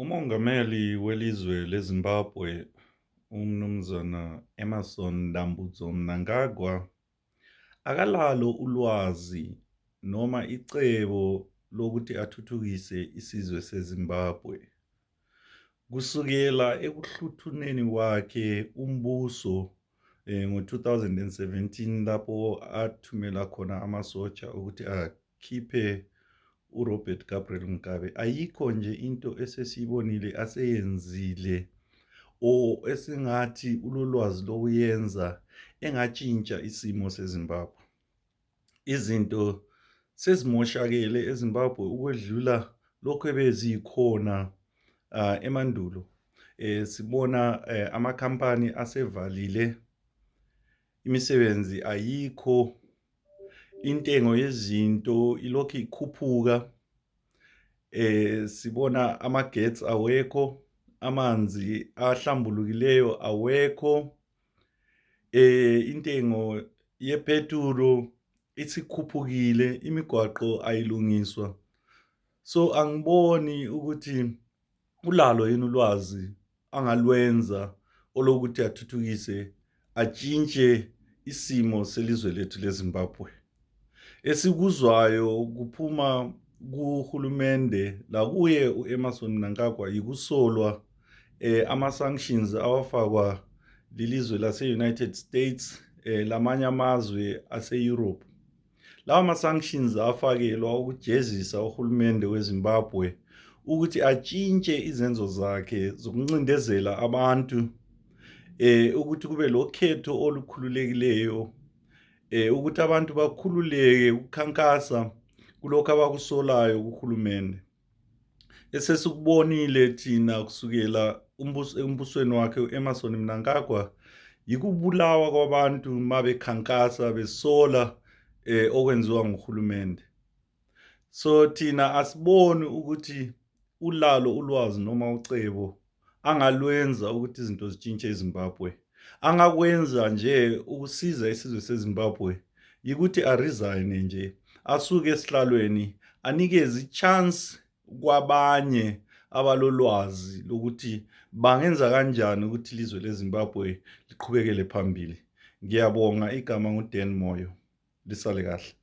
Umongameli welizwe leZimbabwe, uMnumzana Emmerson Mnangagwa, akalalo ulwazi noma icebo lokuthi athuthukise isizwe seZimbabwe. Kusukela ekuhluthuneni kwakhe umbuso ngo-2017 lapho athumela khona amasotsha ukuthi akhiphe uRobert Gabriel Mugabe, ayikho nje into esesiyibonile aseyenzile esingathi ulolwazi lokuyenza engatshintsha isimo seZimbabwe. Izinto sezimoshakele eZimbabwe ukwedlula lokho ebezikhona emandulo. Sibona amakhampani asevalile, imisebenzi ayikho, intengo yezinto ilokhu ikhuphuka, sibona amagetsi awekho, amanzi ahlambulukileyo awekho, intengo yephethulo isikhuphukile, imigwaqo ayilungiswa. So angiboni ukuthi ulalo yini ulwazi angalwenza olokuthi athuthukise, atshintshe isimo selizwe lethu leZimbabwe. Esikuzwayo kuphuma kuhulumende la kuye uEmmerson Mnangagwa yikusolwa ama-sanctions awafakwa lilizwe lase-United States, lamanye amazwe ase-Europe. Lawa ma-sanctions afakelwa ukujezisa uhulumende weZimbabwe ukuthi atshintshe izenzo zakhe zokuncindezela abantu, ukuthi kube lokhetho olukhululekileyo, ukuthi abantu bakhululeke ukukhankasa kulokho abakusolayo kuhulumende. Esesikubonile thina kusukela embusweni wakhe uEmmerson Mnangagwa yikubulawa kwabantu mabekhankasa besola okwenziwa nguhulumende. So thina asiboni ukuthi ulalo ulwazi noma ucebo angalwenza ukuthi izinto zitshintshe eZimbabwe. Angakwenza nje ukusiza isizwe seZimbabwe yikuthi aresign nje, asuke esihlalweni, anikeze i-chance kwabanye abalolwazi lokuthi bangenza kanjani ukuthi ilizwe leZimbabwe liqhubekele phambili. Ngiyabonga, igama nguDan Moyo. Lisale kahle.